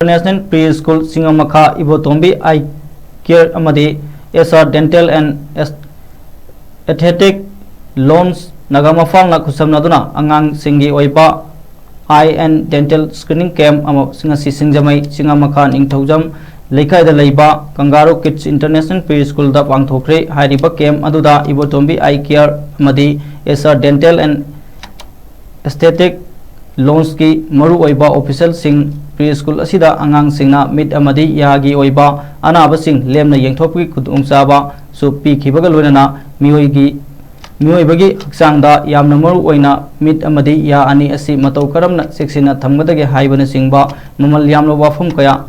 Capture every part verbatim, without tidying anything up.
International Pre School ꯆꯤꯡꯉꯝꯃꯈꯥ ꯏꯕꯣꯇꯣꯝꯕꯤ Eye Care ꯑꯃꯗꯤ S R Dental and Aesthetic Lounge ꯅꯒꯥꯃꯄꯥꯜꯅ ꯈꯨꯠꯁꯝꯅꯗꯨꯅ ꯑꯉꯥꯡꯁꯤꯡꯒꯤ ꯑꯣꯏꯕ Eye and Dental Screening Camp ꯑꯃ ꯉꯁꯤ ꯁꯤꯡꯖꯃꯩ ꯆꯤꯡꯉꯝꯃꯈꯥ ꯅꯤꯡꯊꯧꯖꯝ ꯂꯩꯀꯥꯏꯗ ꯂꯩꯕ Kangaroo Kids International Pre Schoolꯗ ꯄꯥꯡꯊꯣꯛꯈ꯭ꯔꯦ꯫ ꯍꯥꯏꯔꯤꯕ camp ꯑꯗꯨꯗ ꯏꯕꯣꯇꯣꯝꯕꯤ Eye Care ꯑꯃꯗꯤ S R Dental and Aesthetic Loungeꯀꯤ ꯃꯔꯨꯑꯣꯏꯕ officialꯁꯤꯡ pre school ꯑꯁꯤꯗ ꯑꯉꯥꯡꯁꯤꯡꯅ ꯃꯤꯠ ꯑꯃꯗꯤ ꯌꯥꯒꯤ ꯑꯣꯏꯕ ꯑꯅꯥꯕꯁꯤꯡ ꯂꯦꯝꯅ ꯌꯦꯡꯊꯣꯛꯄꯒꯤ ꯈꯨꯗꯣꯡꯆꯥꯕꯁꯨ ꯄꯤꯈꯤꯕꯒ ꯂꯣꯏꯅꯅ ꯃꯤꯑꯣꯏꯒꯤ ꯃꯤꯑꯣꯏꯕꯒꯤ ꯍꯛꯆꯥꯡꯗ ꯌꯥꯝꯅ ꯃꯔꯨ ꯑꯣꯏꯅ ꯃꯤꯠ ꯑꯃꯗꯤ ꯌꯥ ꯑꯅꯤ ꯑꯁꯤ ꯃꯇꯧ ꯀꯔꯝꯅ ꯆꯦꯛꯁꯤꯟꯅ ꯊꯝꯒꯗꯒꯦ ꯍꯥꯏꯕꯅꯆꯤꯡꯕ ꯃꯃꯜ ꯌꯥꯝꯂꯕ ꯋꯥꯐꯝ ꯀꯌꯥ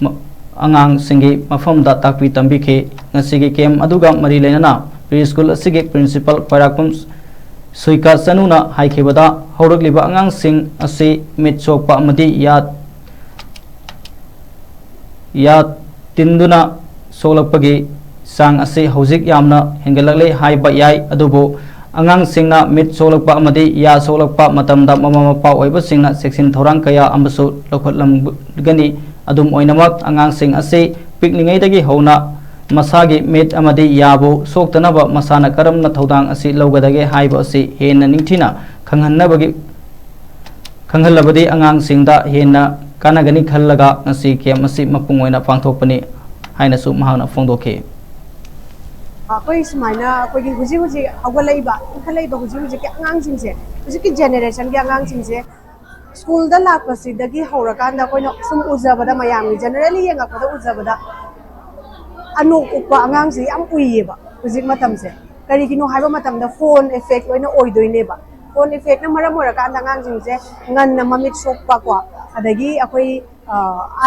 ꯃ-, ꯑꯉꯥꯡꯁꯤꯡꯒꯤ ꯃꯐꯝꯗ ꯇꯥꯛꯄꯤ ꯇꯝꯕꯤꯈꯤ꯫ ꯉꯁꯤꯒꯤ camp ꯑꯗꯨꯒ ꯃꯔꯤ ꯂꯩꯅꯅ pre school ꯑꯁꯤꯒꯤ principal ꯈ꯭ꯋꯥꯏꯔꯥꯛꯄꯝ ꯁꯨꯏꯀꯥ ꯆꯅꯨꯅ ꯍꯥꯏꯈꯤꯕꯗ, ꯍꯧꯔꯛꯂꯤꯕ ꯑꯉꯥꯡꯁꯤꯡ ꯑꯁꯤ ꯃꯤꯠ ꯁꯣꯛꯄ ꯑꯃꯗꯤ ꯌꯥ ꯌꯥ ꯇꯤꯟꯗꯨꯅ ꯁꯣꯛꯂꯛꯄꯒꯤ ꯆꯥꯡ ꯑꯁꯤ ꯍꯧꯖꯤꯛ ꯌꯥꯝꯅ ꯍꯦꯟꯒꯠꯂꯛꯂꯦ ꯍꯥꯏꯕ ꯌꯥꯏ, ꯑꯗꯨꯕꯨ ꯑꯉꯥꯡꯁꯤꯡꯅ ꯃꯤꯠ ꯁꯣꯛꯂꯛꯄ ꯑꯃꯗꯤ ꯌꯥ ꯁꯣꯛꯂꯛꯄ ꯃꯇꯝꯗ ꯃꯃꯥ ꯃꯄꯥ ꯑꯣꯏꯕꯁꯤꯡꯅ ꯆꯦꯛꯁꯤꯟ ꯊꯧꯔꯥꯡ ꯀꯌꯥ ꯑꯃꯁꯨ ꯂꯧꯈꯠꯂꯝꯒꯅꯤ꯫ ꯑꯗꯨꯝ ꯑꯣꯏꯅꯃꯛ, ꯑꯉꯥꯡꯁꯤꯡ ꯑꯁꯤ ꯄꯤꯛꯂꯤꯉꯩꯗꯒꯤ ꯍꯧꯅ ꯃꯁꯥꯒꯤ ꯃꯤꯠ ꯑꯃꯗꯤ ꯌꯥꯕꯨ ꯁꯣꯛꯇꯅꯕ ꯃꯁꯥꯅ ꯀꯔꯝꯅ ꯊꯧꯗꯥꯡ ꯑꯁꯤ ꯂꯧꯒꯗꯒꯦ ꯍꯥꯏꯕ ꯑꯁꯤ ꯍꯦꯟꯅ ꯅꯤꯡꯊꯤꯅ ꯈꯪꯍꯟꯅꯕꯒꯤ, ꯈꯪꯍꯜꯂꯕꯗꯤ ꯑꯉꯥꯡꯁꯤꯡꯗ ꯍꯦꯟꯅ ꯀꯥꯟꯅꯒꯅꯤ ꯈꯜꯂꯒ ꯉꯁꯤ camp ꯑꯁꯤ ꯃꯄꯨꯡ ꯑꯣꯏꯅ ꯄꯥꯡꯊꯣꯛꯄꯅꯤ ꯍꯥꯏꯅꯁꯨ ꯃꯍꯥꯛꯅ ꯐꯣꯡꯗꯣꯛꯈꯤ꯫ ꯑꯩꯈꯣꯏ ꯁꯨꯃꯥꯏꯅ ꯑꯩꯈꯣꯏꯒꯤ ꯍꯧꯖꯤꯛ ꯍꯧꯖꯤꯛ ꯍꯧꯒꯠꯂꯛꯏꯕ, ꯏꯟꯈꯠꯂꯛꯏꯕ ꯍꯧꯖꯤꯛ ꯍꯧꯖꯤꯛꯀꯤ ꯑꯉꯥꯡꯁꯤꯡꯁꯦ, ꯍꯧꯖꯤꯛꯀꯤ generationꯒꯤ ꯑꯉꯥꯡꯁꯤꯡꯁꯦ schoolꯗ ꯂꯥꯛꯄꯁꯤꯗꯒꯤ ꯍꯧꯔꯀꯥꯟꯗ ꯑꯩꯈꯣꯏꯅ ꯁꯨꯝ ꯎꯖꯕꯗ, ꯃꯌꯥꯝꯒꯤ generally ꯌꯦꯡꯉꯛꯄꯗ ꯎꯖꯕꯗ, ꯑꯅꯣꯛ ꯎꯞꯄ ꯑꯉꯥꯡꯁꯦ ꯌꯥꯝ ꯎꯏꯌꯦꯕ ꯍꯧꯖꯤꯛ ꯃꯇꯝꯁꯦ꯫ ꯀꯔꯤꯒꯤꯅꯣ ꯍꯥꯏꯕ ꯃꯇꯝꯗ phone effect ꯂꯣꯏꯅ ꯑꯣꯏꯗꯣꯏꯅꯦꯕ꯫ Phone effectꯅ ꯃꯔꯝ ꯑꯣꯏꯔꯀꯥꯟꯗ ꯑꯉꯥꯡꯁꯤꯡꯁꯦ ꯉꯟꯅ ꯃꯃꯤꯠ ꯁꯣꯛꯄꯀꯣ, ꯑꯗꯒꯤ ꯑꯩꯈꯣꯏ, ꯑ,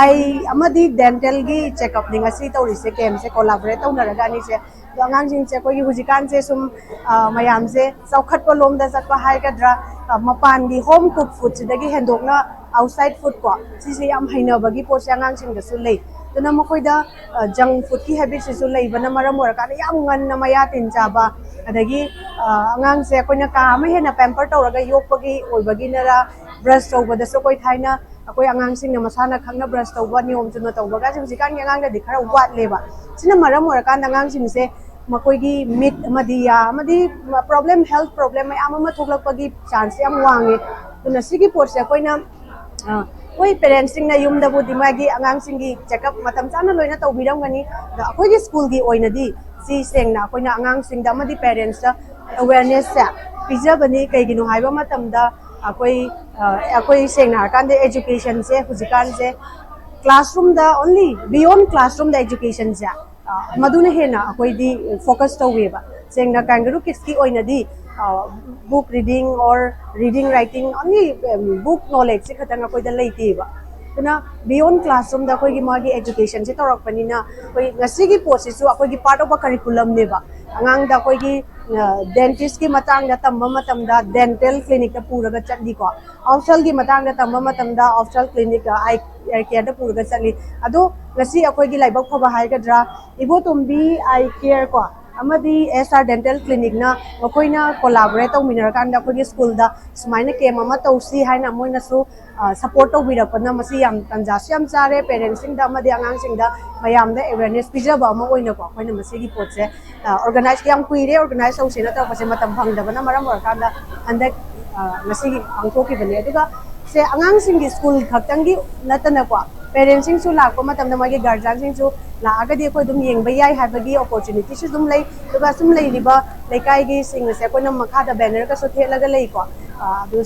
eye ꯑꯃꯗꯤ dentalꯒꯤ checkupꯅꯤ ꯉꯁꯤ ꯇꯧꯔꯤꯁꯦ, campꯁꯦ collaborate ꯇꯧꯅꯔꯒ ꯑꯅꯤꯁꯦ꯫ ꯑꯗꯣ ꯑꯉꯥꯡꯁꯤꯡꯁꯦ ꯑꯩꯈꯣꯏꯒꯤ ꯍꯧꯖꯤꯛꯀꯥꯟꯁꯦ ꯁꯨꯝ, ꯑ, ꯃꯌꯥꯝꯁꯦ ꯆꯥꯎꯈꯠꯄ ꯂꯣꯝꯗ ꯆꯠꯄ ꯍꯥꯏꯒꯗ꯭ꯔꯥ, ꯑ, ꯃꯄꯥꯟꯒꯤ home cook foodꯁꯤꯗꯒꯤ ꯍꯦꯟꯗꯣꯛꯅ outside food ꯀꯣ, ꯁꯤꯁꯦ ꯌꯥꯝ ꯍꯩꯅꯕꯒꯤ ꯄꯣꯠꯁꯦ ꯑꯉꯥꯡꯁꯤꯡꯗꯁꯨ ꯂꯩ꯫ ꯑꯗꯨꯅ ꯃꯈꯣꯏꯗ, ꯑ, junk foodꯀꯤ habitꯁꯤꯁꯨ ꯂꯩꯕꯅ ꯃꯔꯝ ꯑꯣꯏꯔꯀꯥꯟꯗ ꯌꯥꯝ ꯉꯟꯅ ꯃꯌꯥ ꯇꯤꯟ ꯆꯥꯕ, ꯑꯗꯒꯤ, ꯑ, ꯑꯉꯥꯡꯁꯦ ꯑꯩꯈꯣꯏꯅ ꯀꯥ ꯑꯃ ꯍꯦꯟꯅ pamper ꯇꯧꯔꯒ ꯌꯣꯛꯄꯒꯤ ꯑꯣꯏꯕꯒꯤꯅꯔ, ꯕ꯭ꯔꯁ ꯇꯧꯕꯗꯁꯨ ꯑꯩꯈꯣꯏ ꯊꯥꯏꯅ ꯑꯩꯈꯣꯏ ꯑꯉꯥꯡꯁꯤꯡꯅ ꯃꯁꯥꯅ ꯈꯪꯅ ꯕ꯭ꯔꯁ ꯇꯧꯕ, ꯅꯤꯌꯣꯝ ꯆꯨꯝꯅ ꯇꯧꯕꯒꯁꯦ ꯍꯧꯖꯤꯛꯀꯥꯟꯒꯤ ꯑꯉꯥꯡꯗꯗꯤ ꯈꯔ ꯋꯥꯠꯂꯦꯕ꯫ ꯁꯤꯅ ꯃꯔꯝ ꯑꯣꯏꯔꯀꯥꯟꯗ ꯑꯉꯥꯡꯁꯤꯡꯁꯦ ꯃꯈꯣꯏꯒꯤ ꯃꯤꯠ ꯑꯃꯗꯤ ꯌꯥ ꯑꯃꯗꯤ problem, health problem ꯃꯌꯥꯝ ꯑꯃ ꯊꯣꯛꯂꯛꯄꯒꯤ chance ꯌꯥꯝ ꯋꯥꯡꯉꯦ꯫ ꯑꯗꯨꯅ ꯁꯤꯒꯤ ꯄꯣꯠꯁꯦ ꯑꯩꯈꯣꯏꯅ ꯑ, ꯑꯩꯈꯣꯏ parents ꯁꯤꯡꯅ ꯌꯨꯝꯗꯕꯨꯗꯤ ꯃꯥꯒꯤ ꯑꯉꯥꯡꯁꯤꯡꯒꯤ checkup ꯃꯇꯝ ꯆꯥꯅ ꯂꯣꯏꯅ ꯇꯧꯕꯤꯔꯝꯒꯅꯤ꯫ ꯑꯗꯣ ꯑꯩꯈꯣꯏꯒꯤ school ꯒꯤ ꯑꯣꯏꯅꯗꯤ ꯁꯤ ꯁꯦꯡꯅ ꯑꯩꯈꯣꯏꯅ ꯑꯉꯥꯡꯁꯤꯡꯗ ꯑꯃꯗꯤ parents ꯇ awareness ꯁꯦ ꯄꯤꯖꯕꯅꯤ꯫ ꯀꯩꯒꯤꯅꯣ ꯍꯥꯏꯕ ꯃꯇꯝꯗ ꯑꯩꯈꯣꯏ, ꯑ, ꯑꯩꯈꯣꯏ ꯁꯦꯡꯅ ꯍꯥꯏꯔꯀꯥꯟꯗ education ꯁꯦ ꯍꯧꯖꯤꯛꯀꯥꯟꯁꯦ classroom ꯗ only, beyond classroom ꯗ education ꯁꯦ, ꯑ, ꯃꯗꯨꯅ ꯍꯦꯟꯅ ꯑꯩꯈꯣꯏꯗꯤ focus ꯇꯧꯋꯦꯕ꯫ ꯁꯦꯡꯅ Kangaroo Kids ꯀꯤ ꯑꯣꯏꯅꯗꯤ, ꯑ, book reading or reading writing, only, um, book knowledge ꯁꯤ ꯈꯛꯇꯪ ꯑꯩꯈꯣꯏꯗ ꯂꯩꯇꯦꯕ꯫ ꯑꯗꯨꯅ beyond classroom ꯗ ꯑꯩꯈꯣꯏꯒꯤ ꯃꯥꯒꯤ education ꯁꯦ ꯇꯧꯔꯛꯄꯅꯤꯅ ꯑꯩꯈꯣꯏ ꯉꯁꯤꯒꯤ ꯄꯣꯠꯁꯤꯁꯨ ꯑꯩꯈꯣꯏꯒꯤ part of a curriculum ꯅꯦꯕ꯫ ꯑꯉꯥꯡꯗ ꯑꯩꯈꯣꯏꯒꯤ, ꯑ, dentist ꯀꯤ ꯃꯇꯥꯡꯗ ꯇꯝꯕ ꯃꯇꯝꯗ dental clinic ꯇ ꯄꯨꯔꯒ ꯆꯠꯂꯤꯀꯣ꯫ Ophthalmology ꯒꯤ ꯃꯇꯥꯡꯗ ꯇꯝꯕ ꯃꯇꯝꯗ ophthalmology clinic, ꯑ, eye, eye care ꯗ ꯄꯨꯔꯒ ꯆꯠꯂꯤ꯫ ꯑꯗꯣ ꯉꯁꯤ ꯑꯩꯈꯣꯏꯒꯤ ꯂꯥꯏꯕꯛ ꯐꯕ ꯍꯥꯏꯒꯗ꯭ꯔꯥ, ꯏꯕꯣꯇꯣꯝꯕꯤ Eye Care ꯀꯣ ꯑꯃꯗꯤ S R Dental Clinic ꯅ ꯃꯈꯣꯏꯅ collaborate ꯇꯧꯃꯤꯟꯅꯔꯀꯥꯟꯗ ꯑꯩꯈꯣꯏꯒꯤ school ꯗ ꯁꯨꯃꯥꯏꯅ camp ꯑꯃ ꯇꯧꯁꯤ ꯍꯥꯏꯅ ꯃꯣꯏꯅꯁꯨ, ꯑ, support ꯇꯧꯕꯤꯔꯛꯄꯅ ꯃꯁꯤ ꯌꯥꯝ ꯇꯟꯖꯥꯁꯨ ꯌꯥꯝ ꯆꯥꯔꯦ꯫ Parents ꯁꯤꯡꯗ ꯑꯃꯗꯤ ꯑꯉꯥꯡꯁꯤꯡꯗ ꯃꯌꯥꯝꯗ awareness ꯄꯤꯖꯕ ꯑꯃ ꯑꯣꯏꯅꯀꯣ ꯑꯩꯈꯣꯏꯅ ꯃꯁꯤꯒꯤ ꯄꯣꯠꯁꯦ, ꯑ, organize ꯌꯥꯝ ꯀꯨꯏꯔꯦ organize ꯇꯧꯁꯦꯅ ꯇꯧꯔꯛꯄꯁꯦ, ꯃꯇꯝ ꯐꯪꯗꯕꯅ ꯃꯔꯝ ꯑꯣꯏꯔꯀꯥꯟꯗ ꯍꯟꯗꯛ, ꯑ, ꯉꯁꯤꯒꯤ ꯄꯥꯡꯊꯣꯛꯈꯤꯕꯅꯦ꯫ ꯑꯗꯨꯒ ꯁꯦ ꯑꯉꯥꯡꯁꯤꯡꯒꯤ school ꯈꯛꯇꯪꯒꯤ ꯅꯠꯇꯅꯀꯣ parents ꯁꯤꯡꯁꯨ ꯂꯥꯛꯄ ꯃꯇꯝꯗ ꯃꯥꯒꯤ guardian ꯁꯤꯡꯁꯨ ꯂꯥꯛꯑꯒꯗꯤ ꯑꯩꯈꯣꯏ ꯑꯗꯨꯝ ꯌꯦꯡꯕ ꯌꯥꯏ ꯍꯥꯏꯕꯒꯤ opportunity ꯁꯨ ꯑꯗꯨꯝ ꯂꯩ꯫ ꯑꯗꯨꯒ ꯁꯨꯝ ꯂꯩꯔꯤꯕ ꯂꯩꯀꯥꯏꯒꯤ ꯁꯤꯡ ꯑꯁꯦ ꯑꯩꯈꯣꯏꯅ ꯃꯈꯥꯗ banner ꯒꯁꯨ ꯊꯦꯠꯂꯒ ꯂꯩꯀꯣ꯫ ꯑ, ꯑꯗꯨ